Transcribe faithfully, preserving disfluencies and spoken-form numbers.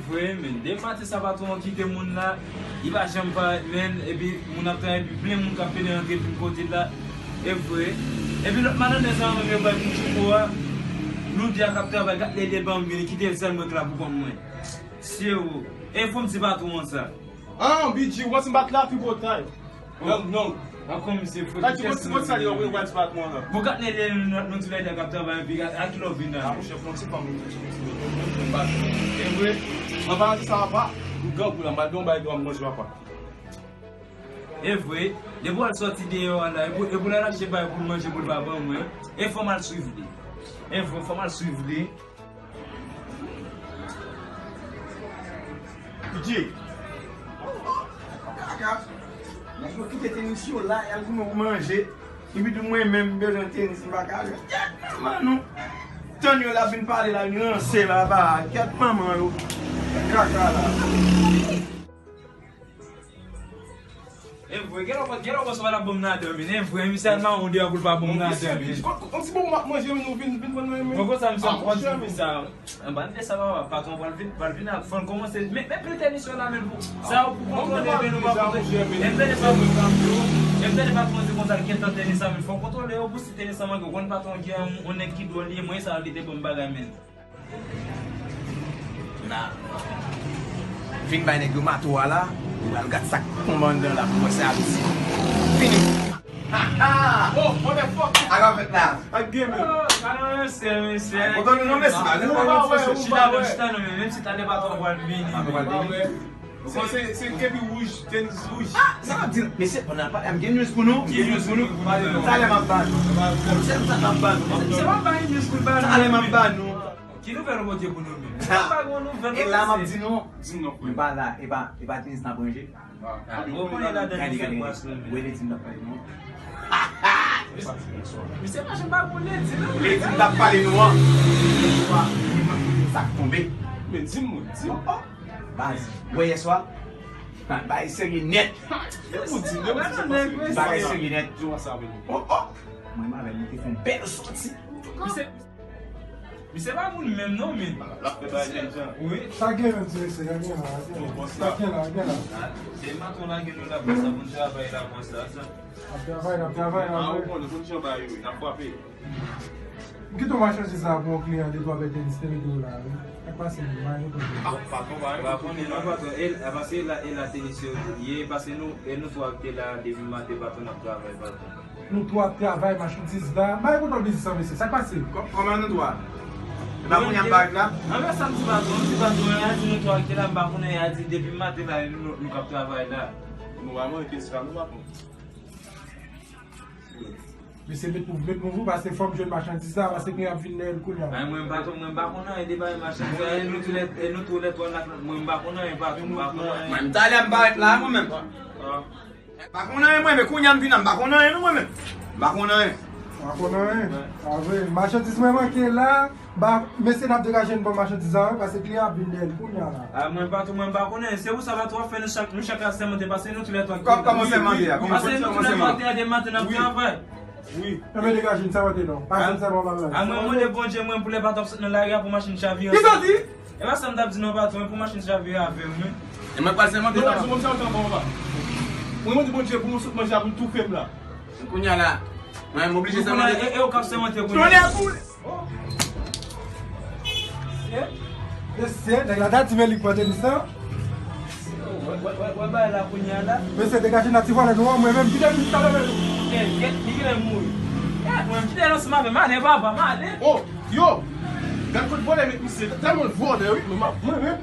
Vre, men, depi maten sa patwon an kite moun la, li pa janm parèt, men, epi moun ap travay, epi plen moun k ap pede rantre vin kote l la. E vre. Epi lòt malandren sa yo menm yo bay pou tchouko a, Loudia k ap travay, gad lè li ban m vini, kite l sèl mwen k la pou kont mwen. Sye ou. E fò m di patwon an sa. Ah, B G, ou panse m pa t la, fi botay. Non, non. Ankò misye fout. Gad ti bòt, ti bòt sa li yo, wi, w a di patwon an la. Bon, gad lè, lè, nou, nou ti lè k ap travay, epi a, a ki lè w vin la? Ah, monchè, fè yon ti fanm, yon ti, yon ti, yon ti, yon ti, e vre. An paran di sa, papa, m grangou la, m al gen yon bagay dwa m manje, papa. E vre, depi w al sòti deyò a la, e pou, e pou l al achte bagay pou l manje, pou l pa ban mwen, e fò m al swiv li. E vre, fò m al swiv li. Pidje. Kaka. Nèg yo kite tenis yo la, y al goumen pou manje. Epi tou mwen menm, m bezwen tenis, m pa ka jwe. Kèt manman nou. Tann yo la vin pale la, vin ranse la, ba. Kèt manman yo. Kaka la. E vre, gen lòt, gen lòt bòs pa t ap ban m ladan, men. E vre, misye al mawon deyò pou l pa ban m ladan, men. Yon ti bon m ap manje, men nou vin, vin pran mwen, men. Bon, konsa, misye ap pran ti sa. Anba, n fè sa, papa, patwon pral vin, pral vin ak fò l kòmanse. Men, men pil tenis yo la, men pou sa, pou kontwole, men nou pa kontwole. E m tande patwon, e m tande patwon di konsa, l gentan tenis la, men fò kontwole yo, pou si tenis la manke, ou konn patwon gen yon nèg ki dwòl, li, mwen, sa, li te ban m bagay, men. Na vin bay nèg yo mato a la, ou pral gad sa k tonbe anndan la pou wè se Ayiti. Fini. Ha, ha. Oh, motherfucker. Sa k ap fèt la? Ak game. Oh, sa nan mesye, mesye. Kontan nou non, mesye, pa gen pwoblèm. Chita, bon, chita non, men menm si talè patwon pral vini. Patwon pral vini. Se, se, se kepi wouj, tenis wouj. Ah, sa m ap di l, mesye, pandan n ap pale, m gen news pou nou, m gen news pou nou. Talè m ap ba nou. Se sa m ap ba nou. Se pa bay news pou l ba nou. Talè m ap ba nou. Ki nouvèl ou pote pou nou menm? Ha. Pa gen nouvèl. E la m ap di nou, di m non, frè. Nou pa la, e pa, e pa tenis n ap ranje. Ah, bon, konnen ladan nou fè bras nou menm. Wè Lady m t ap pale nou. Misye pa janm pa bon Lady non. Lady m t ap pale nou an. Sa k tonbe. Men di m, di m. Baz, wè yèswa? Bagay serye nèt. Bagay serye nèt. Oh, oh. Mwen m avè l, nou te fè yon bèl sòti. Misye, misye pa moun menm non, men. L ap fè bagay jèn jan. Wi. Sa gen menm, ti mesye, sa gen la, sa gen la, sa gen la. Se maton la gen nou la, bòs la, pou n travay la, bòs la, sa. N ap travay, n ap travay, n ap travay. Ah, ou konnen, pou n jan bagay yo, n ap frape. M kite yon machandiz la pou yon kliyan de twa bèl tenis te mete w la, wi. Sa k pase menm, m pa reponn. Ah, patwon pa reponn. Pa konnen non, patwon. E, e, paske e la, e la tenis yo ye, paske nou, e nou twa ki te la depi maten, patwon, n ap travay, patwon. Nou twa ap travay, machandiz la. M pa reponn w biznis lan, mesye. Sa k pase? Kò-, kòman nou twa? E pa kounye a m parèt la? Anben sa m di patwon, m di patwon, y a di nou twa ki te la, m pa konnen, y a di depi maten la, nou, nou k ap travay la. Nou pa manje sa, nou pa pran. Mesye, met pou, met pou vou, paske fò m jwenn machandiz la, paske kliyan ap vin dèyè l kounye a. Ay, mwen, m pa, mwen, m pa konn anyen de bagay machandiz la, e nou tou lè, e nou tou lè twa nan, mwen, m pa konn anyen, patwon, m pa konn anyen. Mwen, m talè m parèt la, mwen menm. Ah. M pa konn anyen, mwen, men kounye a m vin la, m pa konn anyen, non, mwen menm. M pa konn anyen. Pa konn anyen. A vre, machandiz mwen manke la. Ba, mesye n ap degaje n ban machandiz la, wi, paske kliyan ap vin dèyè n kounye a la. A, mwen patwon, mwen pa konnen. Se pou sa patwon ap fè nou chak, nou chak ap sèmante, paske nou tou lè twa ki... Kòman sèmante a? Paske nou tou lè twa ki te de maten n ap travay. Wi. Ebyen degaje n sèmante non. Pa janm sèmante anba la. A, mwen mande Bondye mwen pou lè patwon ap sot nan lari a pou machin chavire. Kisa w di? E pa sa m t ap di non patwon, pou machin chavire avè m wi. E mwen pral sèmante papa. Mwen mande Bondye pou nou sot manje a pou l toufe m la. Kounye a la, mwen m oblije sèmante. E, e ou k ap sèmante kounye a. Tonè boule! Mesye, nèg la ta di men li k pran tenis lan. Wè, wè, wè, wè bagay la kounye a la. Mesye, degaje n a ti vòlè nou an, mwen menm, kite m talè menm. Kèt, kèt, li genlè mouri. Kèt, mwen, kite l ansanm avè m, ale papa m, ale. Oh, yo! Gad kot vòlè met misye, tèlman l vòlè wi, mwen, mwen menm.